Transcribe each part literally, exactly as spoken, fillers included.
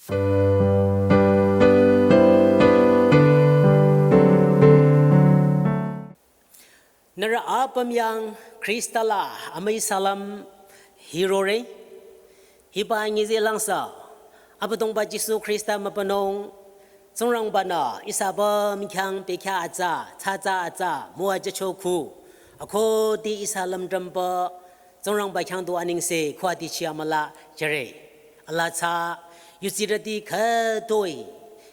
Nührü apüm yang Khrista la amüi salam hirore. Hiba nyize langsa, Abüdongba Jisu Khrista mübünung, Tsingrangba-nü ihsa apüm khyang bekhyah atsa, tsatsa atsa müwajücho khu, akhudi ihsa lümdrümba Tsingrangba khyang du anengse khüdichi amüla jüre. Ala tsü, yudsirüti khütoi,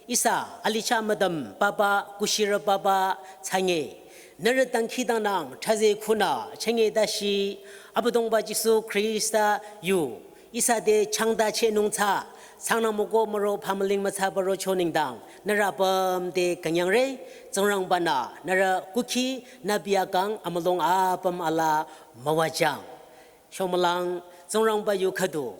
ihsa alicha müdüm papa, kushirü papa thsanye, nührü dangkhidangnang thraze khunü chünye dashi, Abüdongba Jisu Khrista yu ihsa te changdachehnung tsü, sangnang müko müro phamüling mütsaba rocho nengdang, nührü apüm te künyangre. Tsingrangba-nü nührü kukhi nü biakang amülung apüm ala müwajüng. Shomülang, Tsingrangba yu khüdu,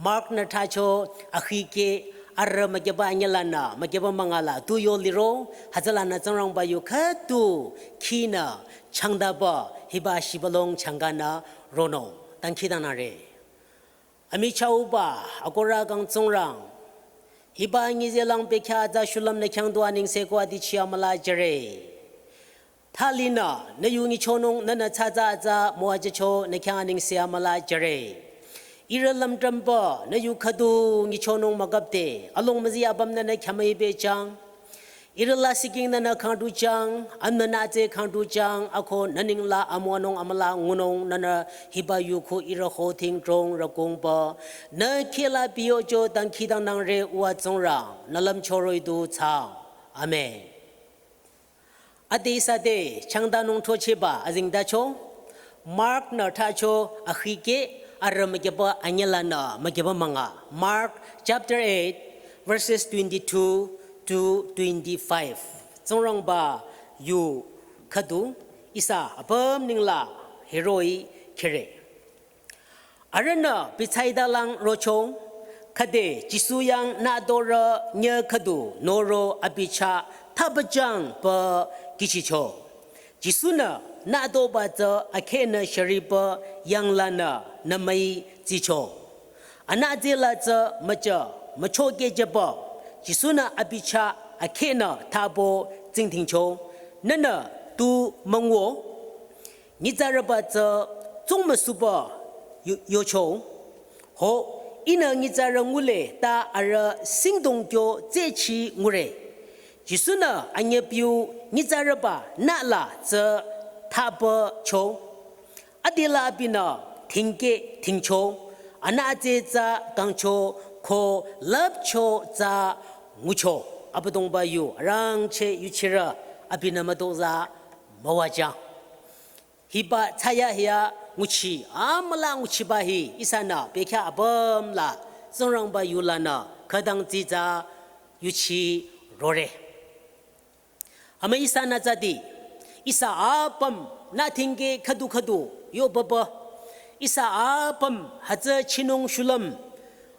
Mark-nü thracho akhikeh, arüh mükyüba anyülanü mükyüba münga la tu yo liro, hütsülanü Tsingrangba yu khüdu khinü changdaba hiba shibülung changkanü ronung. Dangkhidangnangre. Amichahba akohrü kang Tsingrang, hiba nyize lang bekhyah atsa shulüm nü khyang du anengse khüdichi amüla jüre. Thalinü nü yu nyichonung nünü tsatsa atsa müwajücho nü khyang anengse amüla jüre. Ihrü lümdrümba nü yu khüdu nyichonung mükapde, along müzi apüm nünü khyamüi bejüng. Ihrü la siking nünü khangdujüng, amnü nü atse khangdujüng, ako nü nengla amüwanung amüla ngunung nünü hiba yu khu ihrü hothing trong rükungba, nü khehla biyocho dangkhidangnangre uwa Tsingrang, nü lümchoroh-i du thsaang. Amen. Ade ihsa te changdanung throchehba azengtacho, Mark-nü thracho akhikeh, arüh mükyüba anyülanü mükyüba münga. Mark chapter eight, verses twenty-two to twenty-five. Tsingrangba yu khüdu ihsa apüm nengla hiroh-i khire. Arühnü Bethsaida lang rocho, khüde Jisu yang nütorü nyüh khüdu noro abi chah thsabajüng pü kihchicho. Jisu-nü nütoba tsü akhehnü shüripü yanglanü nümüi tsicho. Anütsela tsü müjü müchokehjüpü, Jisu-nü abi chah akhehnü thsabo tsingdhingcho, nünü tu münguo. Nyitsarüba tsü tsungmüsupü yo-, yocho. Ho, ihnü nyitsarü ngule ta arüh singdong kyo tsechi ngure. Jisu-nü anyüpiu nyitsarüba nüla tsü thsapücho. Adela abinü thingkeh thingcho, anütse tsü kangcho ko lüpcho tsü ngucho. Abüdongba yu arangcheh yuchirü abinü mütozah müwajüng. Hiba thsayahiya nguchi amüla nguchiba hi ihsanü bekhyah apüm la Tsingrangba yulanü khütang dsitsa yuchirore. Amü ihsanü tsüdi, ihsa apüm nü thingkeh khüdu khüdu yobaba, ihsa apüm hütsü chinung shulüm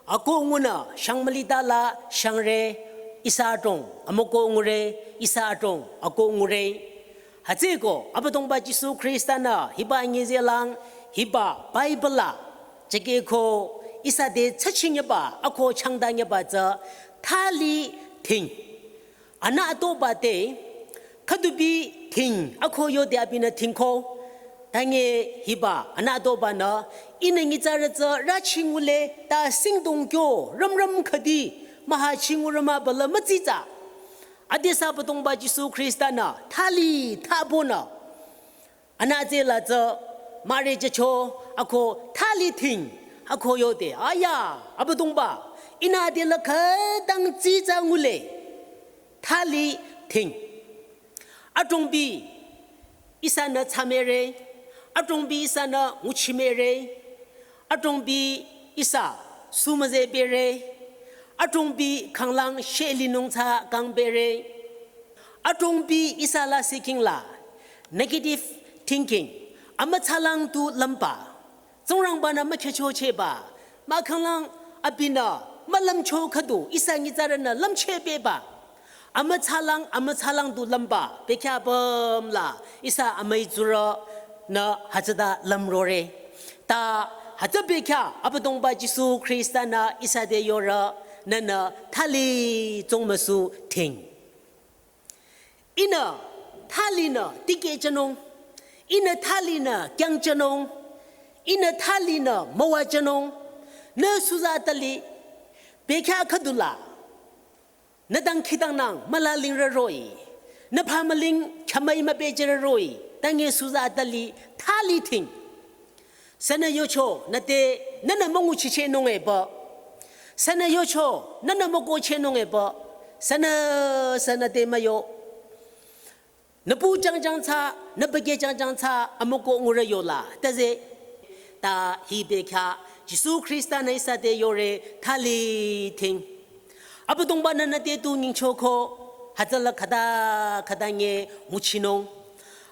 akoh ngunü shangmülitala shangre, ihsa adrong amükoh ngure, ihsa adrong akoh ngure. Hütsüeko Abüdongba Jisu Khrista-nü hiba nyizelang, hiba Bible la jükehko ihsa te tsüchingyaba ako changdanyüba tsü thali thing. Anü atoba te, khüdubi thing ako yode abinü thingko. Tange hiba anü atobanü, ihnü nyitsarü tsü rüchi ngule ta singdong kyo rümrüm khüdi mühachi ngurü mübüla mütsitsa. Adesü Abüdongba Jisu Khrista-nü thali thsabonü anütsela tsü müre jücho ako thali thing ako yode, aya, Abüdongba, ihnü adela khütang dsitsa ngule. Thali thing. Adrongbi ihsanü thsamüre, adrongbi ihsanü nguchimüre, adrongbi ihsa sumüzebere, adrongbi khanglang shülinung tsü kangbere, adrongbi ihsa lasih khingla negative thinking, amütsalang tu lümba. Tsingrangba-nü mükhehchochehba, mahkhanglang abinü mülümcho khüdu ihsa nyitsarünü lümchehbeba. Amütsalang, amütsalang du lümba, bekhyah apüm la ihsa amüi tsurünü hütsüta lümrore. Ta hütsü bekhyah Abüdongba Jisu Khrista-nü ihsa te yore, nünü thali tsongmüsu thing. Ihnü thali nü tikehjünung. Ihnü thali nü kyangjünung. Ihnü thali nü müwajünung. Nü suza tali bekhyah khüdula. Nü dangkhidangnang mülalingrü roh-i. Nü phamüling khyamüi müpehjürü roh-i. Tange suza tali thali thing. Sünü yocho nüte nünü münguchichehnung epü. Sünü yocho nünü mükohchehnung epü. Sünü sünü te müyo. Nü pu jangjang tsü, nü bage jangjang tsü, amükoh ngurü yola. Taze, ta hi bekhyah, Jisu Khrista nü ihsa te yore thali thing. Abüdongba nünü te tu nyingchoko, hütsüla khüta khüta nge nguchinung.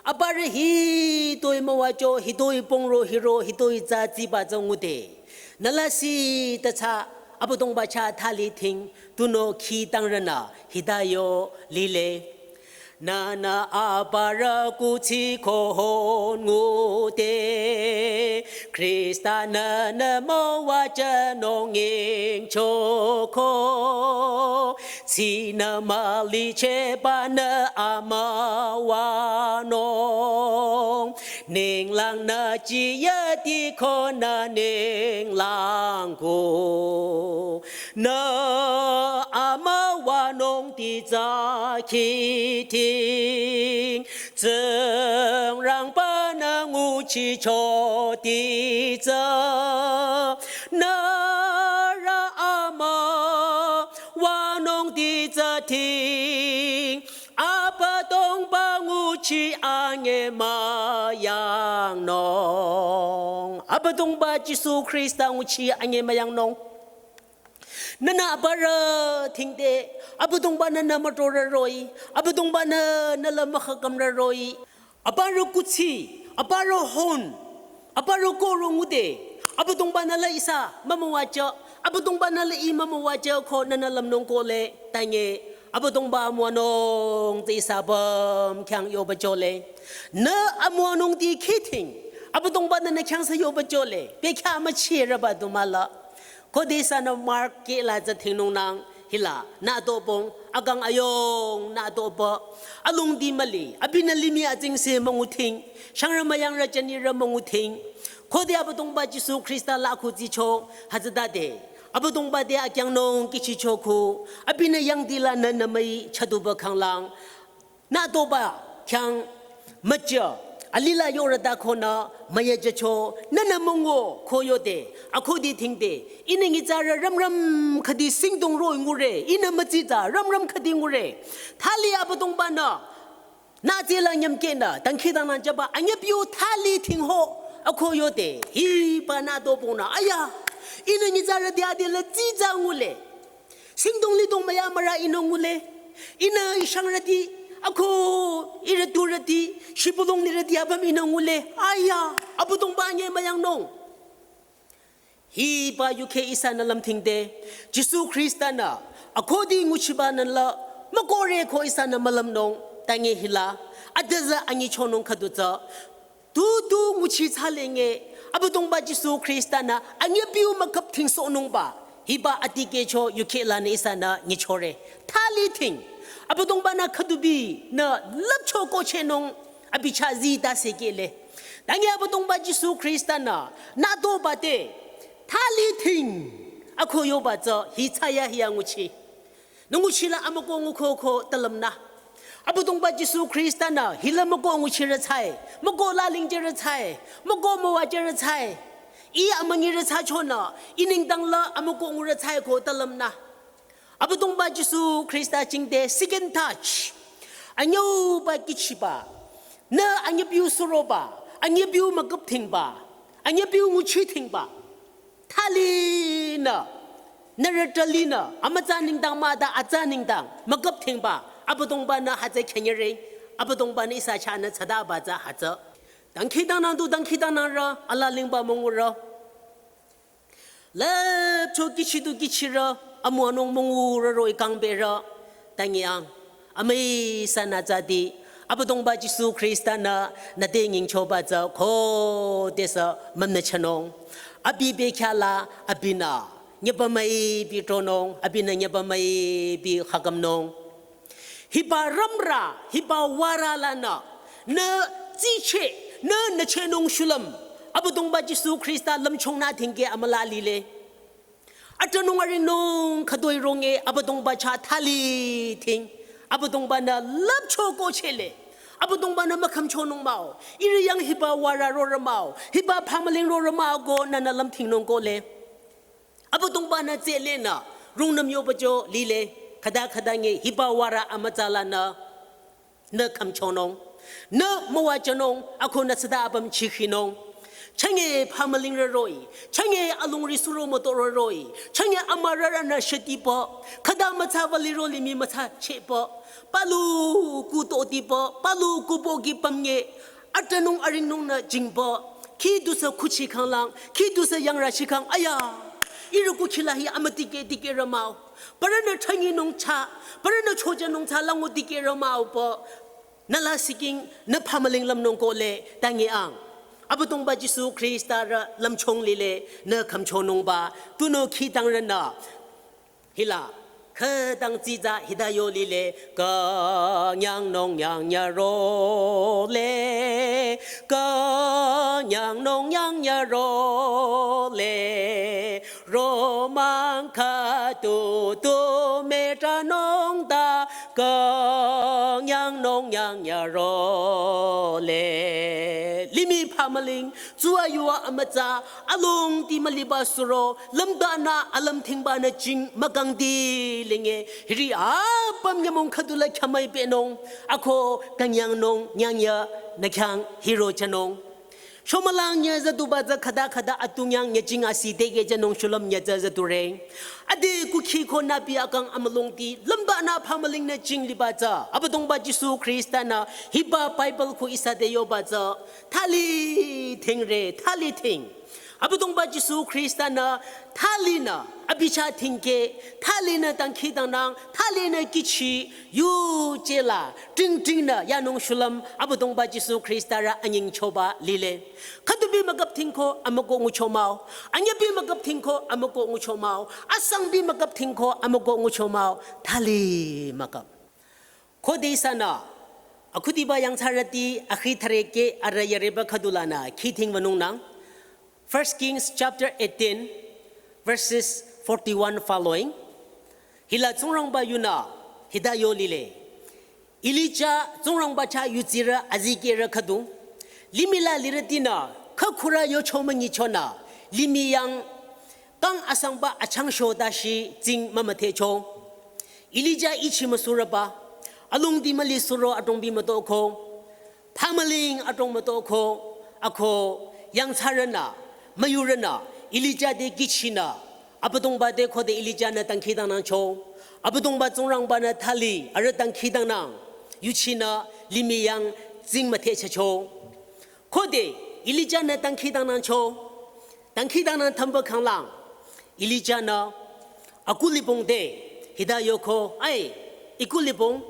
Aparü hitoi müwacho, hitoi pongro hiro, hitoi tsü tsiba tsü ngude. Nü lasih ta tsü, Abüdongba chah thali thing, tunüo khidangrünü, hita yo lile. Nünü aparü kuthsi kohon ngude. Khrista nünü müwajünung nyingchoko. Tsinü mülichehbanü amüwanung. Ninglang nü jiyüti ko nü ninglang ko. Nü amüwanung ti tsü khiting. Tsingrangba nü nguchicho ti tsü. Nührü amüwanung ti tsü thing. Abüdongba nguchi anyemüyangnung. Abüdongba Jisu Khrista nguchi anyemüyangnung. Nünü aparü thingde, Abüdongba nünü mütorü roh-i, Abüdongba nünü la mükhakümrü roh-i. Aparü kuthsi, aparü hon, aparü kohro ngude, Abüdongba nü la ihsa mümüwajü, Abüdongba nü la ih mümüwajü ko nünü lümnung kohle, tange, Abüdongba amüwanung tsü ihsa püm khyang yoba jole. Nü amüwanung ti khiting, Abüdongba nünü khyang sü yoba jole, bekhyah müchirüba du müla. Khode ihsanü Mark kehla tsü thingnungnang hila, nü topong, akang ayong, nü topü. Alongdi müli, abinü limih atsingse münguthing, shangrü müyangrü jünirü münguthing. Khode Abüdongba Jisu Khrista la khutsicho, hütsütade. Abüdongba te akyangnung kihchicho khu, abinü yangdi la nünü müi chatuba khanglang. Nü topü khyang müjü, alila yorüta ko nü müyajücho, nünü müngu ko yode, akhudi thingde, ihnü nyitsarü rümrüm khüdi singdong roh-i ngure, ihnü mütsitsa rümrüm khüdi ngure. Thali Abüdongba nü, nü tsela nyümkehnü, dangkhidangnang jüba, anyüpiu thali thingho, ako yode, hiba nü topong nü, aya, ihnü nyitsarüti adila tsitsa ngule. Singdong lidong müya mürü ihnü ngule. Ihnü ishangrüti, ako ihrü turüti, shibülung lirüti apüm ihnü ngule. Aya, Abüdongba anyemüyangnung. Hiba yukhe ihsanü lümthingde, Jisu Khrista nü, akhudi nguchiba nü la, mükohre ko ihsanü mülümnung, tange hila, adüzü anyichonung khüdu tsü, tu tu nguchi thsalenge, Abüdongba Jisu Khrista nü anyüpiu müküp thingsohnungba, hiba atikehcho yukhe lanü ihsanü nyichore. Thali thing, Abüdongba nü khüdubi nü lüpcho kohchehnung, abi chah zi tase kehle. Tange Abüdongba Jisu Khrista nü, nü topü te, thali thing, ako yoba tsü, hi thsayahiya nguchi. Nü nguchila amükoh nguko ko talümnü. Abüdongba Jisu Khrista nü hila mükoh nguchirü thsae, mükoh lalingjürü thsae, mükoh müwajürü thsae. Ih amünyirü thsachonü, ih nengdang la amükoh ngurü thsae ko talümnü. Abüdongba Jisu Khrista jingte second touch. Anyüba kihchiba. Nü anyüpiu suroba. Anyüpiu müküp thingba. Anyüpiu nguchi thingba. Thali nü, nührü thali nü, amütsa nengdang mah ta atsa nengdang, müküp thingba, Abüdongba nü hütsü khenyere, Abüdongba nü ihsa chahnü thsadaba tsü hütsü. Dangkhidangnang du dangkhidangnangrü, alalingba müngurü. Lüpcho kihchi du kihchirü, amüwanung müngurü roh-i kangberü, tange ang. Amüi sanü tsüdi, Abüdongba Jisu Khrista nü, nü te nyingchoba tsü khodesü mümnüchanung. Abi bekhyah la, abinü, Nyübamai bi tronung, abinü nyübamai bi khakamnung. Hiba ramra, hiba wara lanü, nü tsiche, nü nüchenung shulüm. Abüdongba Jisu Khrista lümchongnü thingke amüla lile. Atranung aringnung khütoi ronge Abüdongba chah thali thing. Abüdongbanü lüpcho ko chele. Abüdongbanü mükhümchonung mah-o. Ihrü yang hiba wara rorü mah-o. Hiba phamüling rorü mah-o ko nünü lümthingnung kohle. Abüdongbanü tsehlenü rungnüm yobajo lile. Khüta khüta nge hiba wara amütsa lanü nü khümchonung, nü müwajünung, ako nü tsüta apüm chikhinung. Chenge phamüling rü roh-i, chenge alongri suro müto rü roh-i, chenge amürarünü shetipa, khüta mütsa wali ro limih mütsa chepa, palu kuto tipa, palu kubo ki pamnge, atranung aringnung nü jingpa, khi dusü kuchi khanglang, khi dusü yangra shikhang, aya, ihrü kukhila hi amütike tike rü mah-o. Parünü thanyinung cha, parünü chojünung cha lango tike rü mah-o pa, nü la siking, nü phamüling lümnung kohle, tangi ang. Abüdongba Jisu Khrista rü lümchong lile, nü khümchonungba, tunüo khitang rünü. Hila, khütang tsiza hita yo lile, künyangnung nyangnyü role, künyangnung nyangnyü role, romang khütu tu metranung ta, künyangnung nyangnyü role. Limih phamüling, tsua yua amütsa, alongti müliba suro, lümdanü alümthingbanü jing mükangdi lenge, hiri apüm nyümong khütula khyamai penung, ako künyangnung nyangnyü nü khyang hiro jünung. Shomülang nyü züduba zü khüta khüta atung yang nyüjing asi dege jünung shulüm nyü zü züdure. Ade kukhi ko nübi akang amülongti, lümdanü phamüling nü jing liba zü, Abüdongba Jisu Khrista nü hiba Bible ko ihsa te yoba zü, thali thingre, thali thing. Abüdongba Jisu Khrista nü thali nü abi chah thingke, thali nü dangkhidangnang, thali nü kihchi, yuje la, tingting nü yanung shulüm, Abüdongba Jisu Khrista rü anyingchoba lile. Khütubi mükap thingko amüko ngucho mah-o, anyübi mükap thingko amüko ngucho mah-o, asangbi mükap thingko amüko ngucho mah-o, thali mükap. Khode ihsanü, akhudiba yangthsarüti akhi thüreke arüh yareba khüdulanü khithing wünungnang. First Kings chapter eighteen, verses forty-one following. Hila Tsingrangba yunü hita yo lile. Elija Tsingrangba chah yutsirü azikehrü khüdu. Limih la lirütinü, khükhurü yocho münyichonü, limih yang kang asangba achangsho tashi tsing mümüdhecho. Elija ichi müsurüba, alongti müli suro adrongbi mütoko, phamüling adrong mütoko, ako yangthsarünü, müyurünü, Elija te kihchinü, Abüdongba te khode Elija nü dangkhidangnangcho, Abüdongba Tsingrangba nü thali, arüh dangkhidangnang, yuchinü, limih yang tsing müdhechacho. Khode Elija nü dangkhidangnangcho, dangkhidangnang thümba khanglang, Elija nü, akulibong te, hita yoko, ai, ikulibong,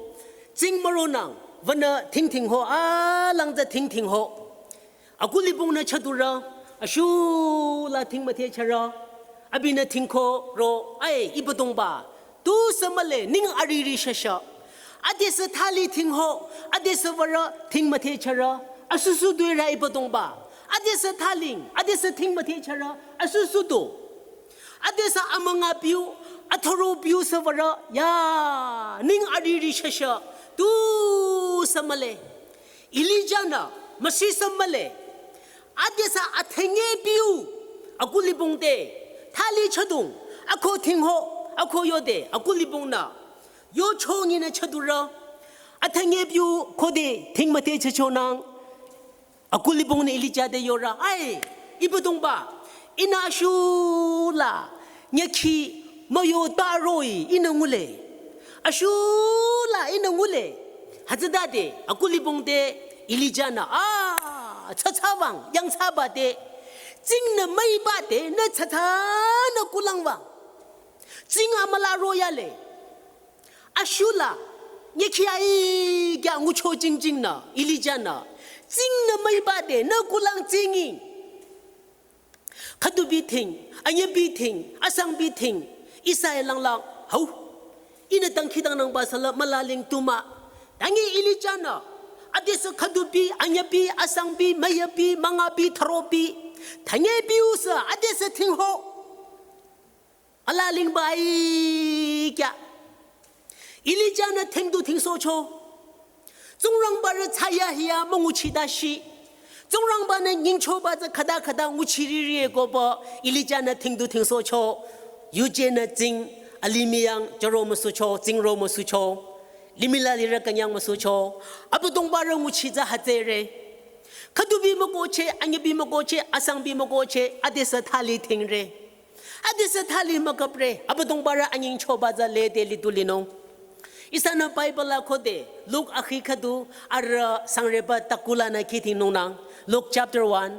tsing müronang, wünü thingthing ho, alang zü thingthing ho. Akulibong nü chadurü, ashu la thing müdhecharü, abinü thingko ro, ai, Ibüdongba, tusü mühle, ning ariri shasha. Adesü thali thing ho, adesü würü thing müdhecharü, asusu duirü Ibüdongba. Adesü thaling, adesü thing müdhecharü, asusu du. Adesü amünga piu, athoro piu sü würü, ya, ning ariri shasha, tusü mühle. Elija nü, müsisü mühle. Adesü athenge piu, akulibong te, thali chadung, ako thing ho, ako yode, akulibong nü, yocho nginü chadurü, athenge piu khode thing müdhechachonang, akulibong nü Elija te yorü, ai, Ibüdongba, ihnü ashu la, nyükhi müyo ta roh-i, ihnü ngule. Ashu la, ihnü ngule. Hütsütade, akulibong te Elija nü, a, tsatsa wüng, yangthsaba te, tsing nü müiba te, nü tsatsa nü kulang wüng. Tsing amüla royale. Ashu la, nyükhi ai kya ngucho jingjing nü, Elija nü. Tsing nü müiba te, nü kulang tsinging. Khüdubi thing, anyübi thing, asangbi thing, ihsa e langlang, hau. Ihnü dangkhidangnangba sala mülaling tumah. Tangi Elija-nü, adesü khüdubi, anyübi, asangbi, müyübi, müngabi, thürobi. Tangi biusü, adesü thingho. Alalingba ai kya. Elija-nü thingdu thingsohcho. Tsingrangba rü thsayahiya münguchidashi. Tsingrangba-nü nyingchoba tsü khüda khüda nguchiriri e koba Elija-nü thingdu thingsohcho. Yuje-nü tsing alimih yang jüro müsucho, tsingro müsucho. Limih la lirü künyang müsucho. Abüdongba rü nguchi tsü hütsüre. Khüdubi mükohcheh, anyübi mükohcheh, asangbi mükohcheh, adesü thali thingre. Adesü thali müküpre, Abüdongba rü anyingchoba tsü lede litu linung. Ihsanü Bible la khode, Luke akhi khüdu, arüh sangreba takulanü kidingnungnang, Luke chapter one,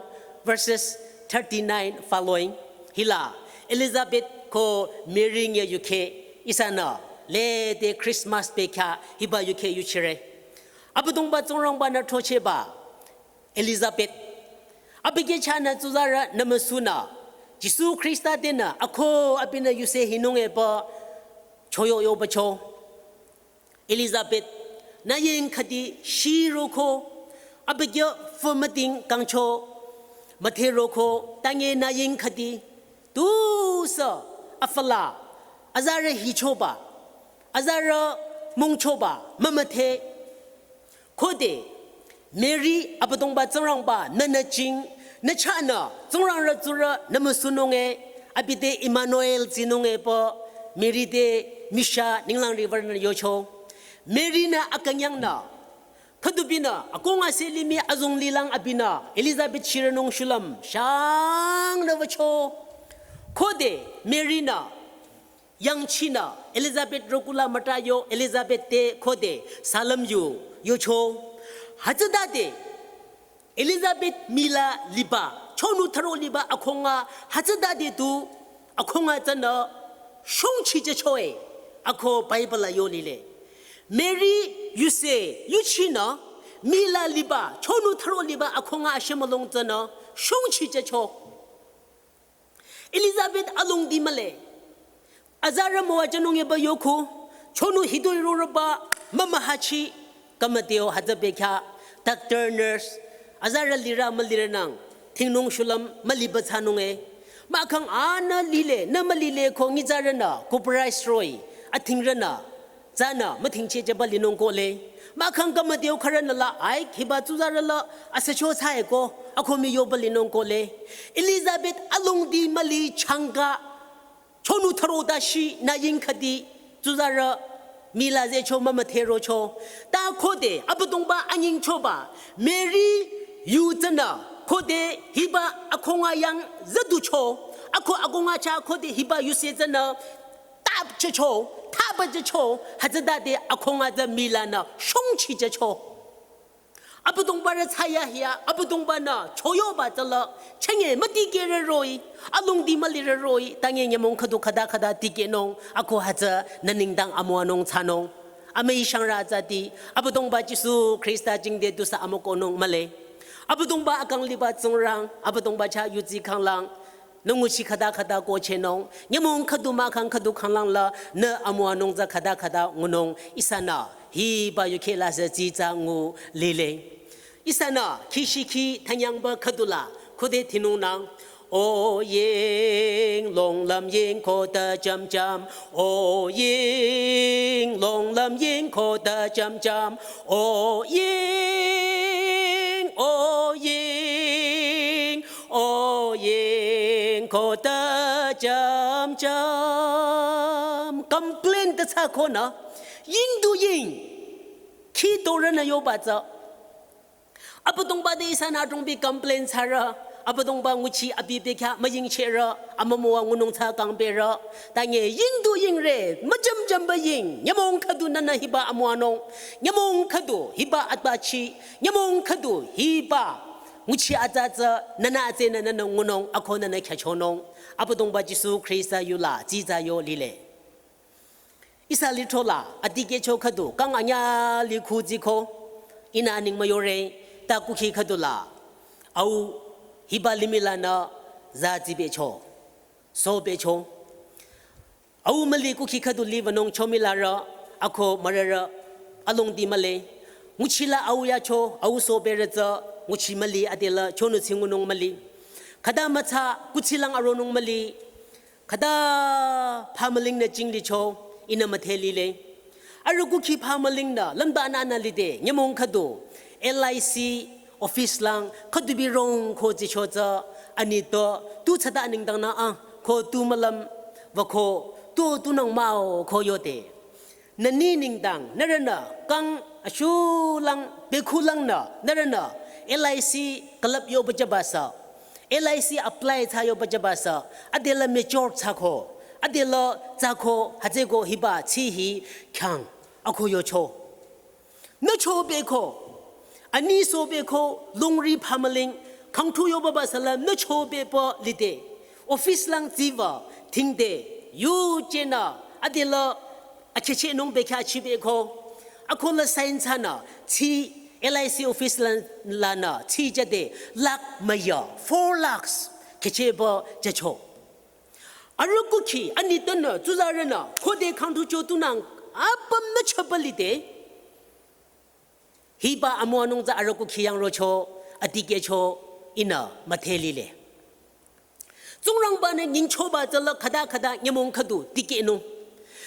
verses thirty-nine following. Hila, Elizabeth ko Mary nge yukheh, ihsanü, lede Christmas bekhyah, hiba yukheh yuchire. Abüdongba Tsingrangba-nü throchehba, Elizabeth. Abi kehchahnü tsuzarü nümüsunü. Jisu Khrista tenü akho abinü yuse hinung epü choyo yobacho. Elizabeth, nü ying khüdi shiroko. Abi kyo fü müding kangcho. Mütheroko, tangi nü ying khüdi. Tusü, afala, azarü hichoba. Azarü mungchoba, mümüthe. Khode, Mary Abüdongba Tsingrangba nünü ching, nü chahnü, Tsingrang rü tsurü nümüsunung e, abi te Emmanuel tsinung epü, Mary te Misha ninglang river nü yocho. Mary-nü akünyangnü, khüdubinü, akong ase limih azong lilang abinü, Elizabeth shiranung shulüm, shangnü wücho. Khode, Mary-nü, yangchinü, Elizabeth rokula müta yo, Elizabeth te khode, salüm yu, yocho. Hütsütade, Elizabeth mii la liba, chonu thüro liba akhunga, hütsütade tu, akhunga tsünü, shongchi jücho e, akho Bible la yo lile. Mary yuse, yuchinü, mii la liba, chonu thüro liba akhunga ashemülung tsünü, shongchi jücho. Elizabeth alongdi mühle. Azarü müwajünung epü yoko, chonu hitoi rorüba, mümühachi, kümüteo hütsü bekhyah, doctor, nurse, azarü lirü mülirünang, thingnung shulüm müliba thsanung e. Mahkhang anü lile, nü mülile ko nyitsarünü, cauterize roh-i, athingrünü, tsünü, müthingcheh jüba linung kohle. Mahkhang kümüteo khürünü la, ai, hiba tsuzarü la, asücho thsa eko, akho mii yoba linung kohle. Elizabeth alongdi müli changka, chonu thüro dashi nü ying khüdi, tsuzarü, mii la zehcho mümütherocho. Ta khode, Abüdongba anyingchoba, Mary yu tsünü, khode hiba akhunga yang züducho, akho akhunga chah khode hiba yuse tsünü, tap jücho, thaba jücho, hütsütade akhunga tsü mii lanü, shongchi jücho. Abüdongba rü thsayahiya, Abüdongba-nü, choyoba tsüla, chenge müdikehre roh-i, alongdi mülire roh-i, tangi nyümong khüdu khüda khüda dikehnung, akho hütsü, nü nengdang amüwanung thsanung. Amüi shangrü atsati, Abüdongba Jisu Khrista jingte tusü amükohnung mühle. Abüdongba akang liba Tsingrang, Abüdongba chah yudsi khanglang, nü nguchi khüda khüda kohchehnung, nyümong khüdu mahkhang khüdu khanglang la, nü amüwanung tsü khüda khüda ngunung, ihsanü, hiba yukheh la sü tsitsa ngu lile. Ihsanü, kishiki thanyangba khüdu la, khode thinungnang, O ying, longlüm ying khode jam jam, O ying, longlüm ying khode jam jam, O ying, O ying, O ying khode jam jam. Complain de thsa konü, ying du ying. Khi dorünü yoba tsü. Abüdongba te ihsanü adrongbi complain thsarü. Abüdongba nguchi abi bekhyah müyingchehrü. Amümüwa ngunung thsa kangbehrü. Tangi ying du yingre, müjam jamba ying. Nyümong khüdu nünü hiba amüwanung. Nyümong khüdu hiba atbachi. Nyümong khüdu hiba nguchi atsa tsü, nünü atse nünü ngunung, akho nünü khyachonung. Abüdongba Jisu Khrista yula, tsitsa yo lile. Ihsa lithro la, adikehcho khüdu, kang anyüh li khu tsiko, ihnü aning müyore, ta kukhi khüdu la. Au, hiba limih lanü, za zibecho, sobecho. Au müli kukhi khüdu liba nung chomi larü, ako mürürü, alongdi mühle. Nguchila au yacho, au soberü tsü, nguchi müli adela, chonu tsingunung müli. Khüda mütsa, kuchilang aronung müli. Khüda phamüling nü jinglicho, ihnü müdhe lile. Arüh kukhi phamüling nü, lümba nünü lide, nyümong khüdu, L I C office lang, khüdu bi rong ko zicho tsü, ani to, tu tsada nengdang nü ah, ko tu mülüm, wa ko, tu tunang mah-o ko yode. Nü ni nengdang, nührünü, kang ashulang, bekhulang nü, nührünü, L I C club yoba jüba sü, L I C apply thsa yoba jüba sü, adela mature thsako, adela thsako, hütsüko hiba tsi hi khyang, ako yocho. Nü chobeko, ani sobeko, longri phamüling, khangthu yoba ba salam, nü chobepo lide. Office lang ziwa, thingde, yu jenü, adela, acheche nung bekha chibeko. Ako la sign thsanü, tsi L I C office la, lanü, tsi jade, lakh maya, four lakhs, kecheba jacho. Arüh kukhi, ani tanü, tsuzarünü, khode khangthu cho tunang, apüm nü chaba lide. Hiba amüwanung tsü arüh kukhi yang rocho, adikehcho, ihnü müdhe lile. Tsingrangba nü nyingchoba tsüla khüda khüda nyümong khüdu dikehnung.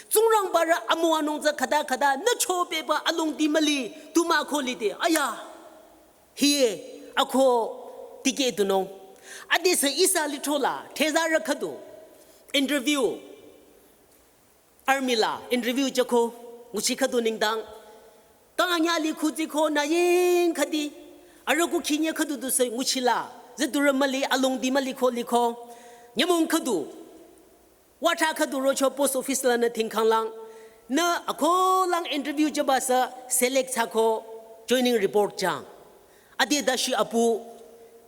Tsingrangba rü amüwanung tsü khüda khüda nü chobeba alongdi müli tu mah ko lide. Aya. Hiye ako dikeh dunung. Adesü ihsa lithro la thezarü khüdu. Interview. Army la interview jüko, nguchi khüdu nengdang. Kang anyüh li khu ziko nü ying khüdi. Arüh kukhi nye khüdu du sü nguchila. Zedurü müli alongdi müli ko liko. Nyümong khüdu. Wata khüdu rocho post office lanü thingkhang lang. Nü ako lang interview jüba sü select thsako joining report jang. Ade dashi apu,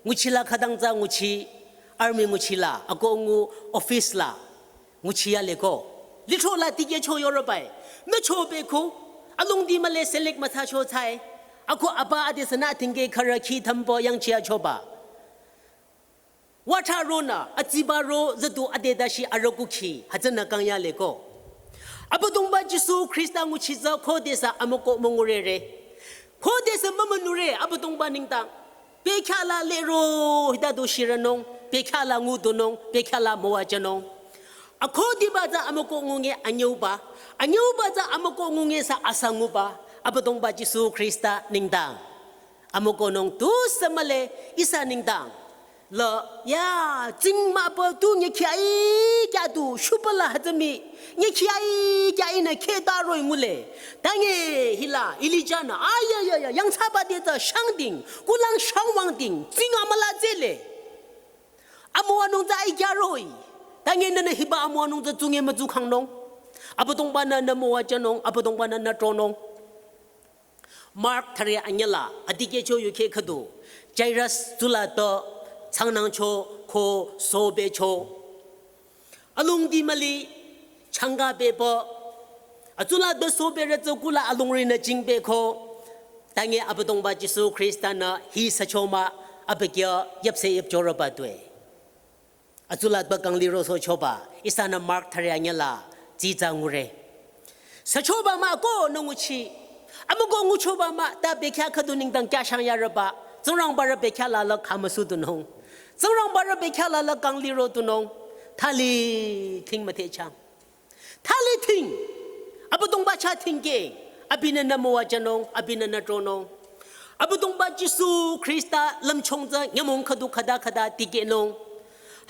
nguchila khüdang tsü nguchi, army nguchila, ako ngu office la, nguchi yaleko. Lithro la dikehcho yorobai, nü chobeko, alongdi mühle select müthsacho thsai, ako apa adesü nü thingke khürü khi thampo yangchia choba. Wata ronü, atsiba ro zedu ade dashi arüh kukhi, hütsünü kang yaleko. Abüdongba Jisu Khrista nguchi tsü khodesü amükoh müngurere. Khodesü mümünure Abüdongba nengdang. Bekhyah la lero hita du shiranung, bekhyah la ngudunung, bekhyah la müwajünung. Akhodiba tsü amükoh ngunge anyüuba, anyüuba tsü amükoh ngunge sü asa nguba, Abüdongba Jisu Khrista nengdang. Amükohnung tusü mühle ihsa nengdang. La, ya, tsing mah pü tu nyekhi ai kya tu, shupala hütsümi, nyekhi ai kya ihnü kheta roh-i ngule. Tange hila, Elijah nü, ay, ya, ya, ya, yangthsaba de tsü shangding, kulang shangwangding, tsing amüla tsele. Amüwanung tsü ai kya roh-i. Tange nünü hiba amüwanung tsü tsunge mütsu khangnung. Abüdongba nü nü müwajünung, Abüdongba nü nü tronung. Mark thüre anyüla, adikehcho yukheh khüdu, Jairus tsula to, tsangnangcho, ko, sobecho. Alongdi müli, changa bebo, atsula to soberü tsü kula alongri nü jingbeko, tange Abüdongba Jisu Khrista nü hi sücho mah, abükyü yüpse yüpchoroba tue. Atsula tba kang liro sochoba, ihsanü Mark thüre anyüla, tsitsa ngure. Süchoba mah ko nü nguchi, amükoh nguchoba mah ta bekhyah khüdu nengdang kya shang yaraba, Tsingrangba rü bekhyah la la khamüsu dunung. Tsingrangba rü bekhyah la la kang liro dunung, thali thing müthehchang. Thali thing, Abüdongba chah thingke, abinü nü müwajünung, abinü nü tronung. Abüdongba Jisu Khrista lümchung tsü nyümong khüdu khüda khüda dikehnung.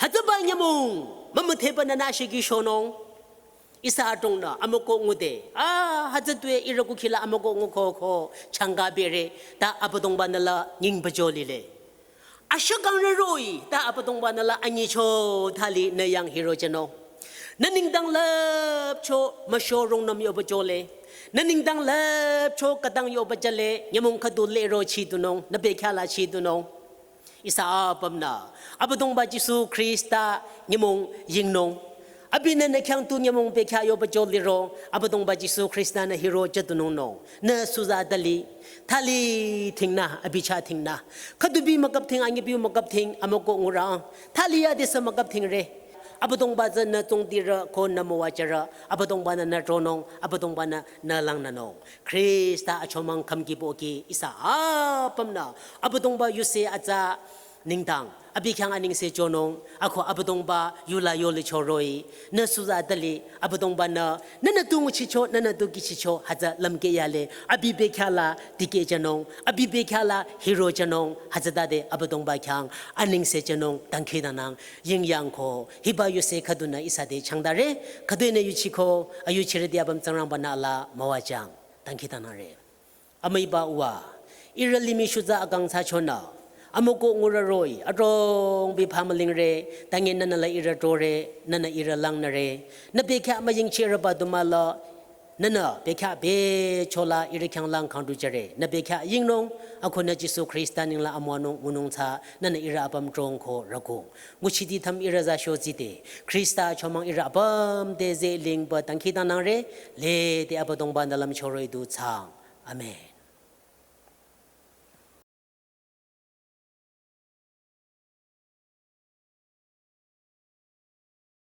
Hütsüba nyümong, mümüdheba nü nü shiki shonung. Ihsa adrongnü, amükoh ngude. Ah, hütsü tue ihrü kukhi la amükoh nguko ko, changa bere, ta Abüdongba nü la nyingbajo lile. Ashakang rü roh-i, ta Abüdongba nü la anyicho thali nü yang hirojünung. Nü nengdang lüpcho müsho rungnüm yoba jole. Nü nengdang lüpcho khütang yoba jale, nyümong khüdu lero chidunung, nü bekhyah la chidunung. Ihsa apümnü, Abüdongba Jisu Khrista nyümong yingnung. Abinü nü khyang tu nyümong bekhyah yoba joliro, Abüdongba Jisu Khrista-nü hiro jüdunung nung. Nü suza dali, thali thingnü, abi chah thingnü. Khüdubi mükap thing, anyibi mükap thing, amoko ngura. Thali ya desa mükap thingre. Abüdongba tsü nü tsungtirü ko nü müwajürü, Abüdongba-nü nü tronung, Abüdongba-nü nü langnünung. Khrista achomang khümki pohki ihsa apümnü, Abüdongba yuse atsa nengdang, abi khyang anengse jünung, ako Abüdongba yula yoli choroh-i, nü suza dali, Abüdongba-nü, nünü tu nguchicho, nünü tu kihchicho, hütsü lümkeh yale, abi bekhyah la dikeh jünung, abi bekhyah la hiro jünung, hütsütade Abüdongba khyang anengse jünung, dangkhidangnang, yingyang ko, hiba yuse khüdunü ihsa te changdare, khüdunü yuchiko, ayuchirüti apüm Tsingrangba-nü la müwajüng, dangkhidangnangre. Amüiba Uwa, ihrü limih shutsa akang thsachonü, amoko ngurü roh-i, adrong bi phamülingre, tange nünü la ihrü tore, nünü ihrü langnüre, nü bekhyah müyingchirüba du mahla, nünü bekhyah bechola ihrü khyang lang khangdu jüre, nü bekhyah yingnung, ako nü Jisu Khrista nengla amüwanung ngunung thsa, nünü ihrü apüm trong ko rükung. Nguchiti tham ihrü za shozide, Khrista achomang ihrü apüm te zelingba dangkhidangnangre, lede Abüdongba-nü lümcho roh-i du thsang. Amen.